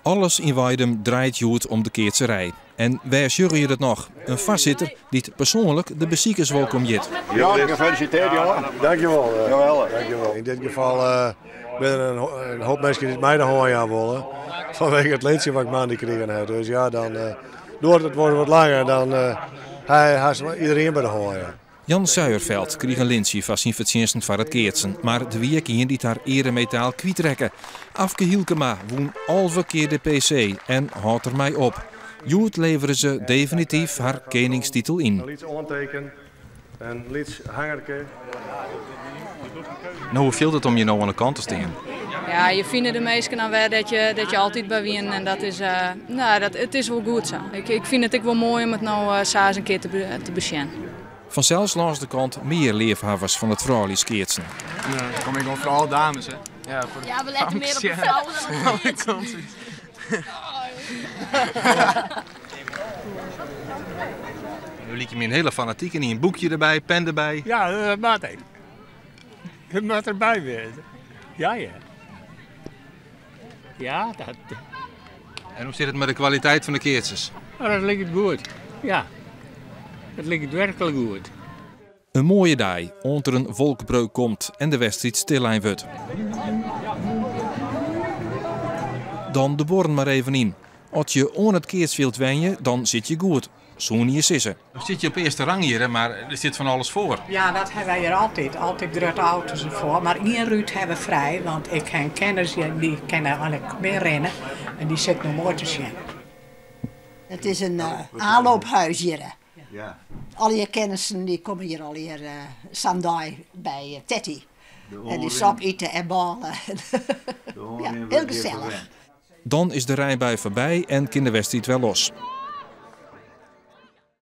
Alles yn Weidum draait hjoed om de keatserij. En wêr sjogge je dat noch? In foarsitter dy't persoanlik de besikers wolkom hjit. Jan, gefeliciteerd jongen. Dankjewel. Geweldig. Dankjewel. Yn dit gefal binne der in hoop minsken dy't my de hân jaan wolle. Fanwege it lintsje wat ik moandei krigen ha. Dus ja, dan duorret it wol wat langer. Dan hast iderien by de hân. Ja. Jan Suierveld krige in lintsje foar syn fertsjinsten foar it keatsen, mar der wie ek ien dy't har earemetaal kwytrekke. Afke Hylkema wûn 11 kear de PC en hâldt der mei op. Hjoed levere se definityf har keningstitel yn. In lyts oanteken, in lyts hangerke. No, hoe fielt it om hjir no oan de kant te stean? Ja, je fine de minsken dan wer dêr't je altyd by wienen en dat is, no, dat, it is wol goed sa. Ik fyn it ek wol moai om it no sa ris in kear te besjen. Fansels lâns de kant mear leafhawwers fan it frouljuskeatsen. Dan kom ik gewoan foar alle dames, hè. Ja, foar de Ja, we letten mear op de vrouwen dan op de famkes. Nu liek je me een hele fanatieke in een boekje erbij, pen erbij. Ja, dat moat ek. Dat moat derby wêze. Ja, ja. Ja, dat. En hoe sit it mei de kwaliteit fan de keatsers? Oh, dat liket goed. Ja, dat liket werklik goed. In moaie dei, oant der in wolkbreuk komt en de wedstriid stillein wurdt. Dan de buorren mar even yn. As je oan it keatsfjild wenje, dan sit je goed, soene je sizze. No sit je op earste rang hjir, mar der stiet fan alles foar. Ja, dat hawwe wy hjir altyd. Altyd grutte auto's derfoar. Mar ien rút hawwe we frij, want ik ha kennis dy kinne eigentlik mear rinne en dy sit no moai te sjen. It is in aanloophuis hjir. Allegear kennissen dy komme hjir allegear sa'n dei by Tetty. En dy sop ite en bôle. Ja, hiel gesellich. Dan is de reinbui foarby en kin de wedstriid wer los.